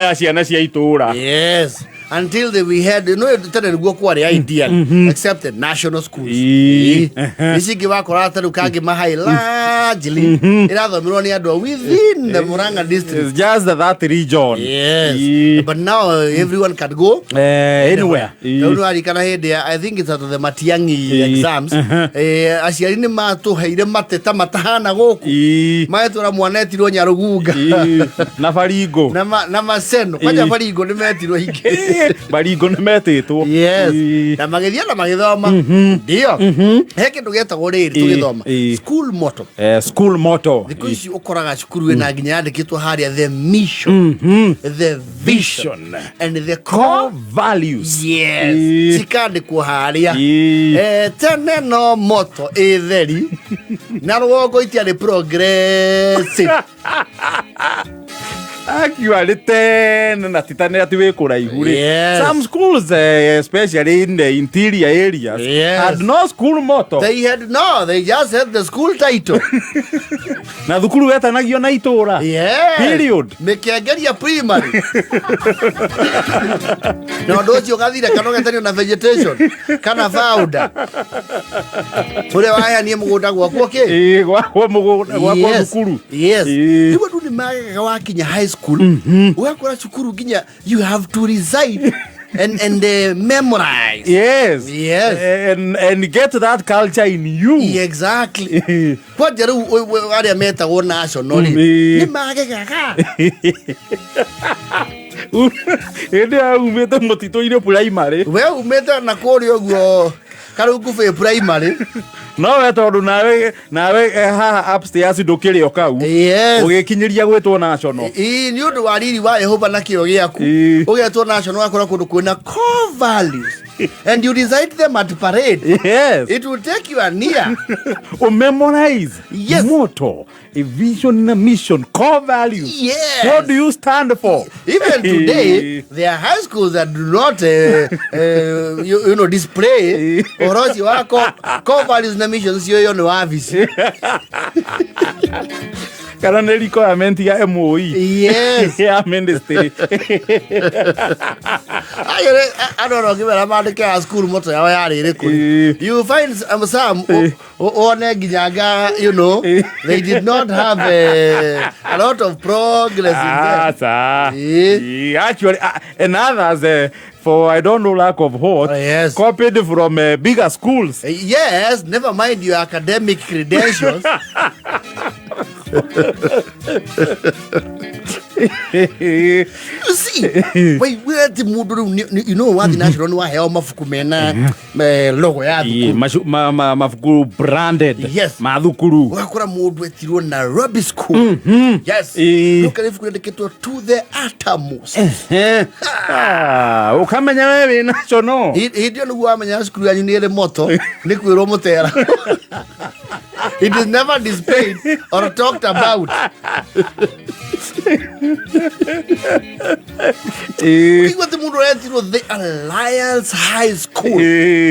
Ya ciana cia itũra. Yes, until we had no tene nĩguo kwarĩ ideal, except the national schools. Ici ingĩ wakora ta rĩu kangĩ mahai largely ĩrathomerwo nĩ andũ a within the Murang'a district. It's just that region. Yes, but now everyone can go anywhere. Rĩu nĩwarikana hĩndĩ ya, I think it's at the Matiang'i exams, aciari nĩ matũheire mateta matahana gũkũ. Magetwĩra mwana etirwo Nyarugunga. Na Baringo. Na Maseno kwanja. Baringo nĩ metirwo ingĩ. Baringo nĩ metĩtwo. Yes. Na magĩthiĩ na magĩthoma ndio he kĩndũ gĩetagwo rĩrĩ tũgĩthoma, school motto. School motto. Thikũ ici ũkoraga cukuru ĩna nginya yandĩkĩtwo harĩa the mission, the vision Vision. and the core core values. Yes, cikandĩkwo harĩa. Tene no motto ĩtheri na rũgongo itiarĩ progressive. Actually tene na titane ati wĩ kũraihu rĩ, some schools, especially in the interior areas, had no school motto. They had no, they just had the school title. Na thukuru wetanagio na itũra. Period. Mĩkengeria primary na ũndũ ũcio ũgathira kana ũgetanio na vegetation kana founder ũrĩa waheanie mũgũnda gwaku kĩ. Ĩĩ, gwakwo mũgũnda, gwakwo thukuru. Rĩu andũ nĩ magegaga wakinya high school ũgakora cukuru nginya you have to recite and memorize. And get that culture in you. Yeah, exactly. Kwanja rĩu arĩa metagwo national rĩ, nĩ magegaga. Hĩndĩ ĩyo umĩte mũtitũ-inĩ primary. We umĩte na kũrĩa ũguo Karungubĩ primary. No we tondũ nawe haha upstairs ndũkĩrĩ o kau. Ũgĩkinyĩria gwĩtwo national. Ĩĩ, nĩ ũndũ wa riri wa Yehova na kĩo gĩaku. Ũgetwo national, ũgakora kũndũ kwĩna core values and you recite them at parade. It will take you a year. Umemorize motto, a vision na mission, core values. What do you stand for? Even today, there are high schools that do not, display ũhoro ũcio wa core values na missions cio ĩyo nĩ wabici. Kana nĩ requirement ya MOE. Ya ministry. Andũ ona ũngĩmera mandĩke ya school motto yao yarĩ ĩrĩkũ, you find some wone nginya nga they did not have a lot of progress in them. Asa. Actually, and others, for I don't know lack of what, copied from bigger schools. Yes, never mind your academic credentials. You see, wait, ati mundu riu wathi national ni waheo mabuku mena logo ya thukuru. Mabuku branded. Ma thukuru. Ũgakora mũndũ etirwo Nairobi School. Yes. Rĩu ibuku rĩandĩkĩtwo "To the uttermost". Ah, ũkamenya we wĩ national. Hĩndĩ ĩyo nĩguo wamenya cukuru yanyu nĩ ĩrĩ motto, nĩ kwĩrwo mũtera. It is never displayed or talked about. Ũkĩigua atĩ mũndũ aretirwo The Alliance High School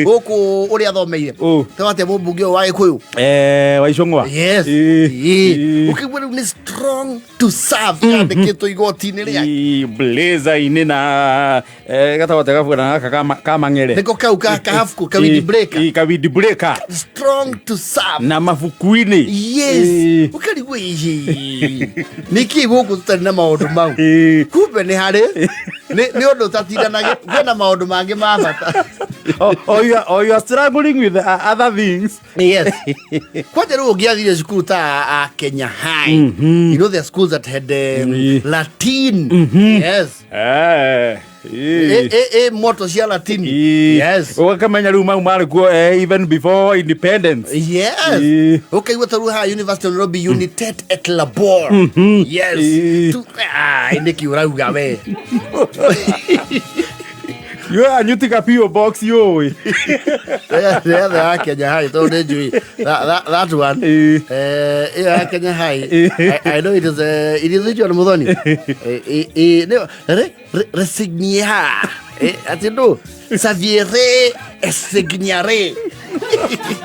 gũkũ ũrĩa athomeire. Tewate mũmbunge ũyũ wa Gĩkũyũ. Wa Icũng'wa. Yes. Ũkĩigua rĩu nĩ "strong to serve" yandĩkĩtwo igoti-inĩ rĩake. Blazer-inĩ na gatagote gabuana gaka ka mang'ere. Nĩko kau ka kahabuku ka windbreaker. Ĩĩ, ka windbreaker. "Strong to serve." Na mabuku-inĩ. Yes. Ũkarigwo ihi nĩkĩ gũkũ tũtarĩ na maũndũ mau. Kumbe nĩ harĩ nĩ ũndũ ũtatindanagĩ kwĩna maũndũ mangĩ ma bata. Or you are struggling with other things. Yes, kwanja rĩu ũngĩathire cukuru ta a Kenya High, the schools that had Latin, yes. Ĩ motto cia Latini. Yes. Ũgakamenya rĩu mau marĩ kuo even before independence. Yes. Ũkaigua ta rĩu haha University of Nairobi, "Unitet et labor". Yes. Ah, nĩkĩ ũrauga we? Yo anyutika PO box yũĩ. Yothe ya Kenya High tondũ nĩ njũĩ that one. Ĩyo ya Kenya High, I know it is which one, Muthoni? Nĩyo, resigniar. Atĩ ndũ saviere esignare.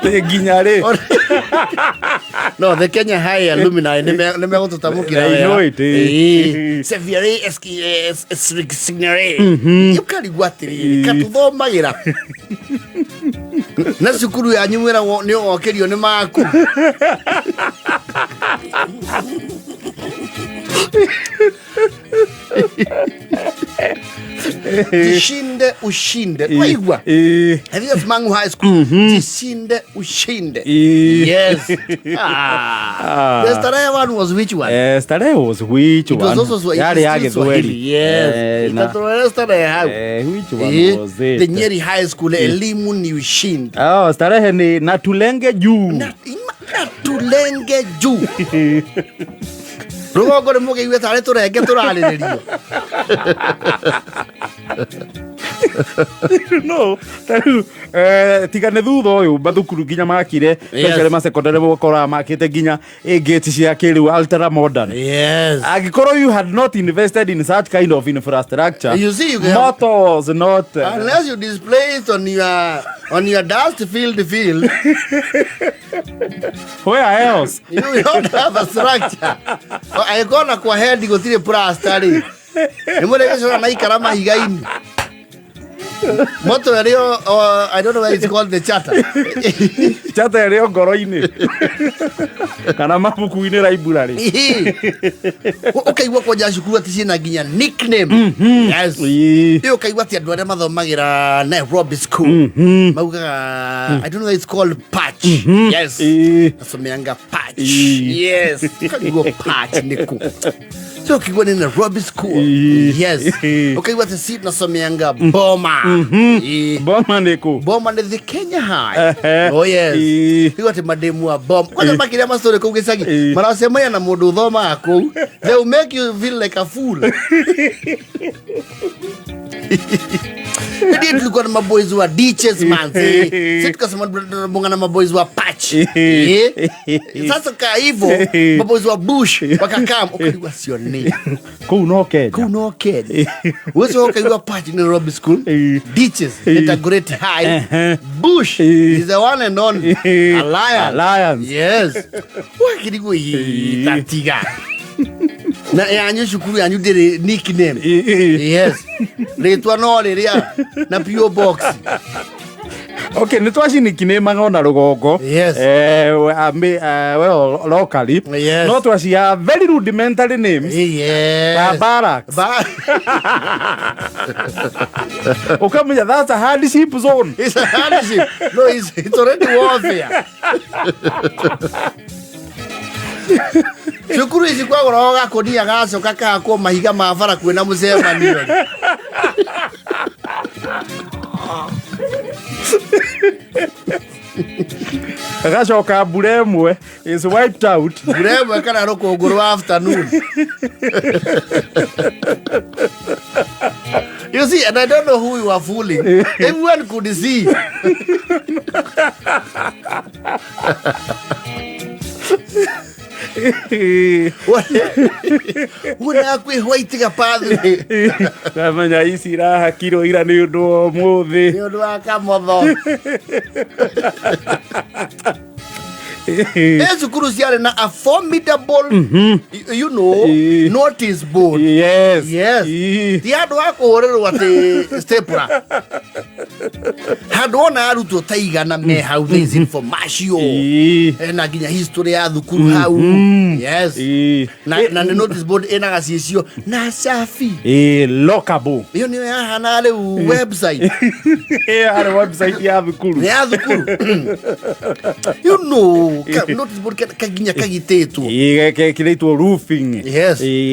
Nginya rĩ? No, the Kenya High alumni nĩ megũtũtamũkĩra. They know it, eh. Seviare signare ũkarigwo atĩrĩrĩ, katũthomagĩra na cukuru yanyu mwĩragwo nĩ ũgokĩrio nĩ maku. Jishinde ushinde, waigua? Have Mangu High School, jishinde ushinde. Yes. Ah. The Starehe one was which one? Starehe was which It was one? also Swahili. Yarĩ ya Still Gĩthweri. Swahili, yes. Itatũrore Starehe hau. Which one was it? The Nyeri High School, elimu ni ushindi. Oh, Starehe ni na tulenge juu. Na tulenge juu. Rũgongo nĩ mũgĩigue tarĩ tũrenge tũrarĩrĩrio. No, tarĩu tiga nĩ thutha ũyũ mathukuru nginya makire, especially masekondary, mũkoraga makĩte nginya gate cia kĩrĩu, ultra modern. Angĩkorwo you had not invested in such kind of infrastructure, You see, you can- moto was not Unless you display it on your dust filled field, where else? You don't have a structure. Angĩkorwo na kwa head gũtirĩ plaster rĩ, nĩ mũrĩgĩcora na ikara mahiga-inĩ. Moto ĩrĩ I don't know where it's called, the charter. Chata ĩrĩ o ngoro-inĩ kana mabuku-inĩ library. Ũkaigua kwanja cukuru atĩ ciĩna nginya nickname. Yes. Ĩyo ũkaigua atĩ andũ arĩa mathomagĩra Nairobi School maugaga, I don't know where it's called, patch. Yes. Nasomeanga patch. Yes. Ũkaigua patch nĩkũ? So ũkaigua nĩ Nairobi School. Yes. Ũkaigua atĩ si nasomeanga Boma. Boma nĩkũ? Boma nĩ the Kenya High. Oh yes. Ũkaigua atĩ mademu a Boma. Kwanza makĩria mastory kũu gĩcagi maracemania na mũndũ ũthomaga kũu. They will make you feel like a fool. Ndio tulikuwa na maboys wa ditches, man. Si tukasema tunabonga na maboys wa patch. Sasa kaa hivyo maboys wa bush wakakaa, ukaigua sio ni Kũu no Kenya. Kũu no Kenya. Ucio ũkaigua patch ni Nairobi School, ditches Integrate High, bush is the one and only Alliance. Alliance. Yes, wakirigwo tatiga na yanyu cukuru yanyu ndĩrĩ nickname. Yes, rĩtwa no rĩrĩa na PO box. Okay, nĩ twacinikinĩmaga ona rũgongo. Well, locally. No twacia very rudimentary names. Ta barracks. Ũkamenya that's a hardship zone. It's a hardship. No, it's already warfare. Cukuru ici kwagũragwo gakũnia gacoka kahakwo mahiga ma bara kwĩna mũcemanio. Gacoka mbura ĩmwe is wiped out. Mbura ĩmwe kana rũkũngũ rwa afternoon. You see, and I don't know who you are fooling. Everyone could see. Wona kwĩ white gapathĩ. Kamenya ici irahakirwo ira nĩ ũndũ wa ũmũthĩ. Nĩ ũndũ wa kamotho. Ĩ cukuru ciarĩ na a formidable notice board. Yes. Ti handũ ha kũhũrĩrwo atĩ stapler, handũ wona arutwo ta igana me hau, there is information. Ena nginya history ya thukuru hau. Yes. Na nĩ notice board ĩna gacicio na cabi. Lockable. Ĩyo nĩyo yahana rĩu website. Ĩyo yarĩ website ya thukuru. Nĩ ya thukuru, notice board kaginya kagitĩtwo. Kĩrĩtwo roofing.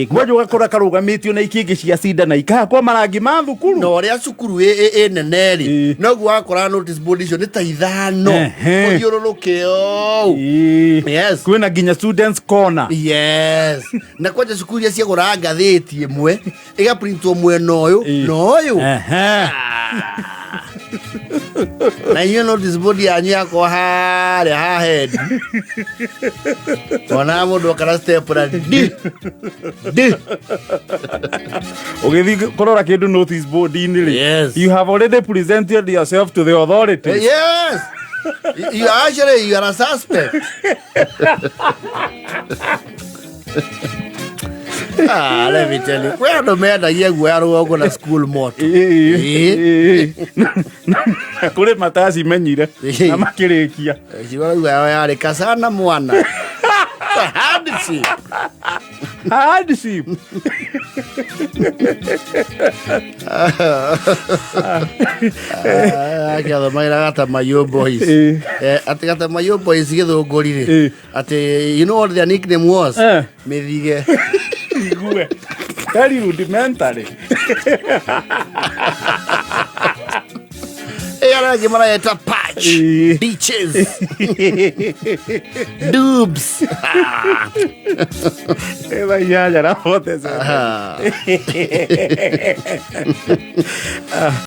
Kwanja ũgakora karũgamĩtio na ikĩngĩ cia cinda na ikahakwo marangi ma thukuru. Na ũrĩa cukuru ĩ nene rĩ, noguo wakora notice board icio nĩ ta ithano ũthiũrũrũke ũũ. Yes. Kwĩna nginya students corner. Yes, na kwanja cukuru iria ciagũraga ngathĩti ĩmwe ĩgaprintwo mwena ũyũ na ũyũ. Na inyuĩ notice board yanyu yakwa harĩa hahendi ona mũndũ okara stapler d d. Ũgĩthiĩ kũrora kĩndũ notice board-inĩ rĩ, you have already presented yourself to the authorities. Yes. You are actually you are a suspect. Ah, let me tell you. Kwĩ andũ mendagia guoya rũgongo na school moto. Ĩĩ. Kũrĩ matacimenyire na makĩrĩkia. Ciuga yao yarĩ kasana mwana. Hardship. Hardship. Akĩathomagira Gatamayo Boys. Ĩĩ. Atĩ Gatamayo Boys gĩthũngũri rĩ. Ĩĩ. Atĩ you know what their nickname was? Eh. Mĩthige. Igue. Very rudimentary. Ĩ arĩa angĩ mareta patch. Ĩĩ. Beaches. Dubs. Thaa 8:47. Ah.